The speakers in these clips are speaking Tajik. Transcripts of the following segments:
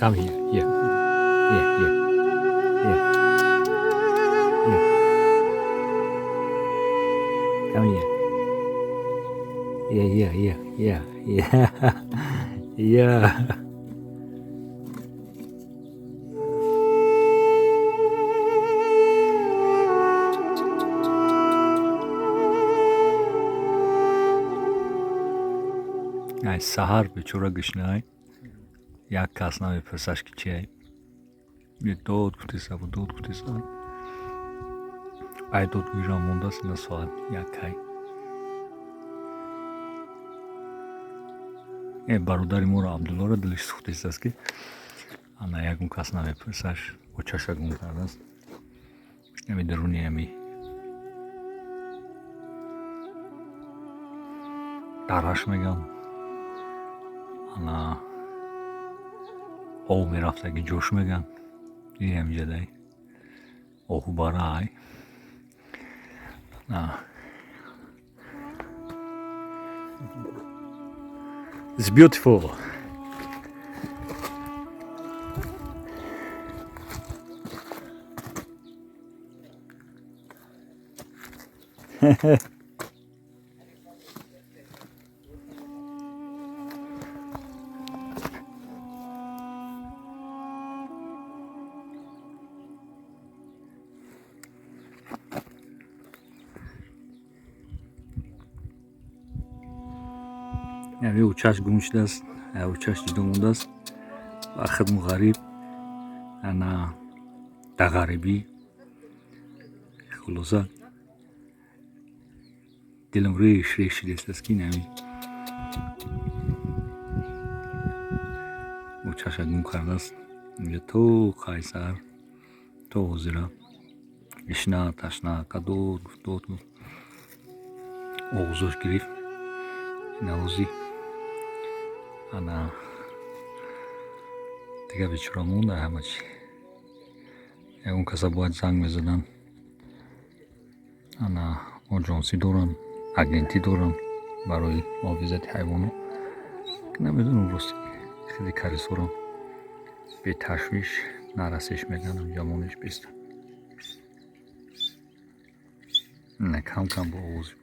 Come here, here, here, here, here, here. Come here. Yeah, yeah. Ай саҳар бечора гушнаай, як кас намепурсаш, ки чиай. Дод гуфтесаву дод гуфтеса, ай додгӯиро мондааст. Ина соат 1-ай. Бародари моро, Абдуллоро, дилиш сӯхтесааст, ки ана ягон кас намепурсаш, очаша гум кардааст. Ами даруни ами дараш мегам, ана ов мерафтаги ҷош меган. Ҳамиҷадай оҳубара ай. It's beautiful. Яъне учаш гум шудааст, учаш ҷудо мондааст ва хидму ғариб, ана да ғарибӣ. Хулоса, дилам реш реш шудааст, ки инами учаша гум кардааст. Инҷа то қайсар, то ҳозира гишна, ташна, дод гуфт, дод гуфт, оғузош гирифт. Навозӣ ана дига бечора монда. Ҳама чи ягон каса бояд занг мезадан. Ана оҷонсӣ доранд, агентӣ доранд барои муҳофизати ҳайвонот. Намедонам, рости, хеле карисорам беташвиш нарасеш меган, ҷамониш беста. Не, кам кам бо овози.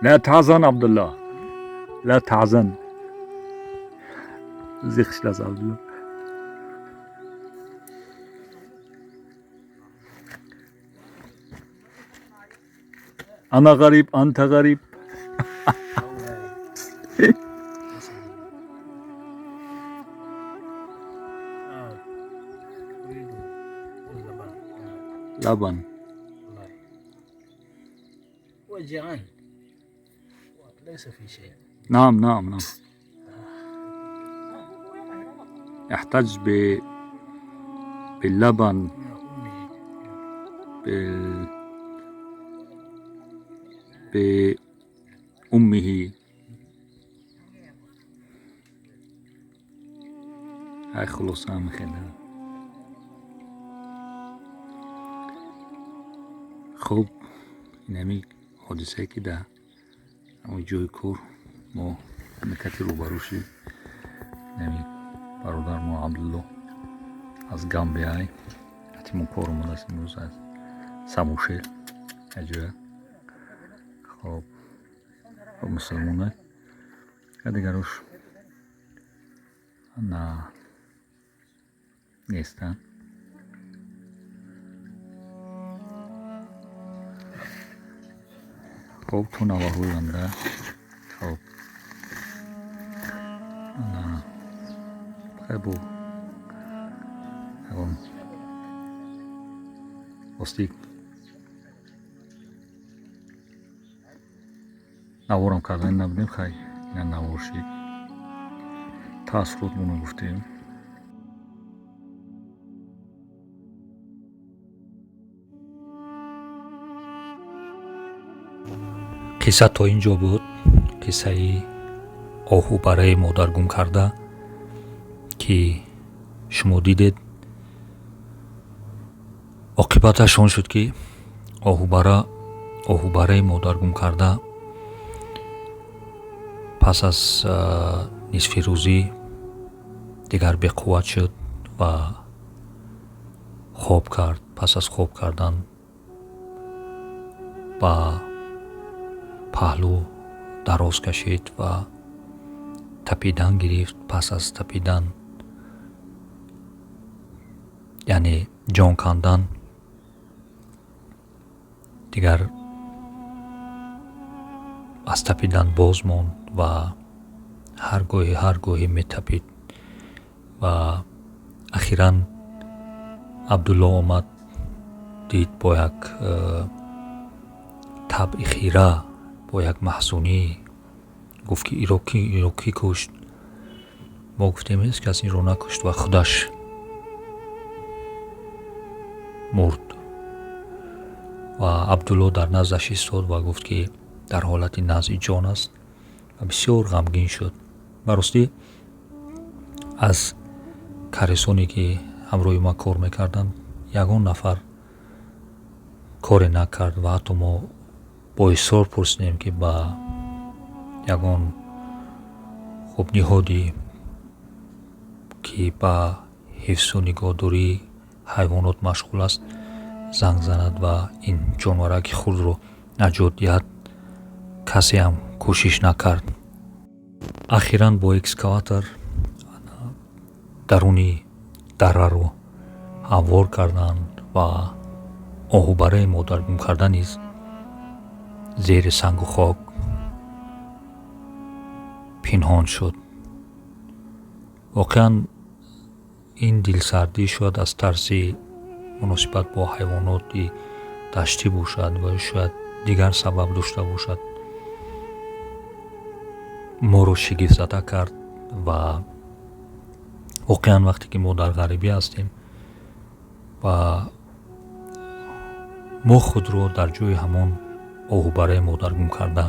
لا تحزن عبد الله، لا تحزن. زیق شداست عبدالله. أنا غريب، أنت غريب. آه. أريد اللبن. لبن. والله هو جيعان، ليس في شيء. نعم، يحتاج باللبن. يا أمي. بأمه. ҳай, хулоса, ҳамихела. Хуб, инами ҳодисае, ки дар ҳамон ҷои кор мо ҳамикати рӯбарӯ шудем. Инами бародар мо Абдулло аз Гамбиай ати мо кор омадааст имрӯз аз Самушер аҷоя. Хоб, мусулмона, дигарош на нестанд. Хуб, ту наварҳои оянда. Хоб, хай, бо ягон рости наворам кардани набудем. Хай, ина навор шид, таассуротмонро гуфтем. Қисса то ин ҷо буд. Қиссаи оҳубараи модар гум карда, ки шумо дидед. Оқибаташ он шуд, ки оҳубараи модар гум карда пас аз нисфирӯзӣ. Дигар беқувват шуд ва хоб кард. Пас аз хоб кардан ба паҳлӯ дароз кашид ва тапидан гирифт. Пас аз тапидан, яъне ҷон кандан, дигар аз тапидан боз монд ва ҳар гоҳе, ҳар гоҳе метапид ва ахиран Абдулло омад, дид бо як табъи хира, бо як маҳзунӣ гуфт, ки иро кӣ кушт? Мо гуфтем, ҳеҷ кас инро накушт ва худаш мурд. Ва Абдулло дар наздаш истод ва гуфт, ки дар ҳолати назъи ҷон аст ва бисёр ғамгин шуд. Ба ростӣ, аз карисоне, ки ҳамроҳи ман кор мекарданд, ягон нафар коре накард ва ҳатто мо бо исрор пурсидем, ки ба ягон хуб ниҳоди, ки ба ҳифзу нигоҳдории ҳайвонот машғул аст, занг занад ва ин ҷонвараки хурдро наҷот диҳад. Касе ҳам кӯшиш накард. Ахиран бо экскаватор даруни дараро ҳамвор карданд ва оҳубараи модаргумкарда низ зери сангу хок пинҳон шуд. Воқеан, ин дилсардӣ шояд аз тарзи муносибат бо ҳайвоноти даштӣ бошад ва шояд дигар сабаб дошта бошад, моро шигифтзада кард. Ва воқеан, вақте ки мо дар ғарибӣ ҳастем ва мо худро дар ҷои ҳамон оҳубараи модаргумкарда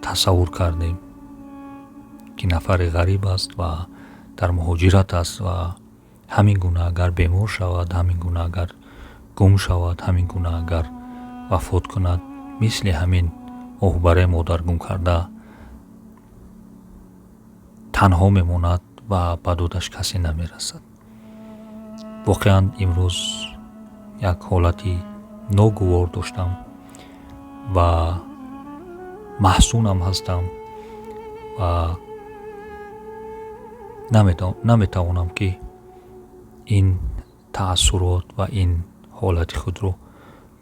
тасаввур кардем, ки нафаре ғариб аст ва дар муҳоҷират аст ва ҳамин гуна агар бемор шавад, ҳамин гуна агар гум шавад, ҳамин гуна агар вафот кунад, мисли ҳамин оҳубараи модаргумкарда танҳо мемонад ва ба додаш касе намерасад. Воқеан, имрӯз як ҳолати ногувор доштам ва маҳзунам ҳастам ва наметавонам, ки ин таассурот ва ин ҳолати худро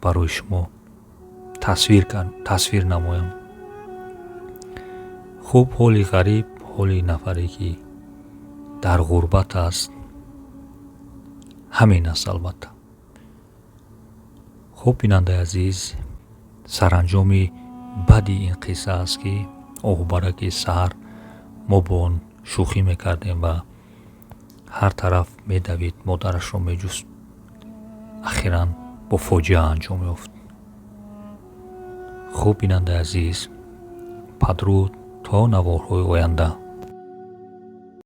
барои шумо тасвир намоям. Хуб, ҳоли ғариб, ҳоли нафаре, ки дар ғурбат аст, ҳамин аст, албатта. Хуб, бинандаи азиз, саранҷоми бади ин қисса аст, ки оҳубараки саҳар мо бо он шӯхӣ мекардем ва ҳар тараф медавид, модарашро меҷуст, ахиран бо фоҷиа анҷом ёфт. Хуб, бинандаи азиз, падруд то наворҳои оянда.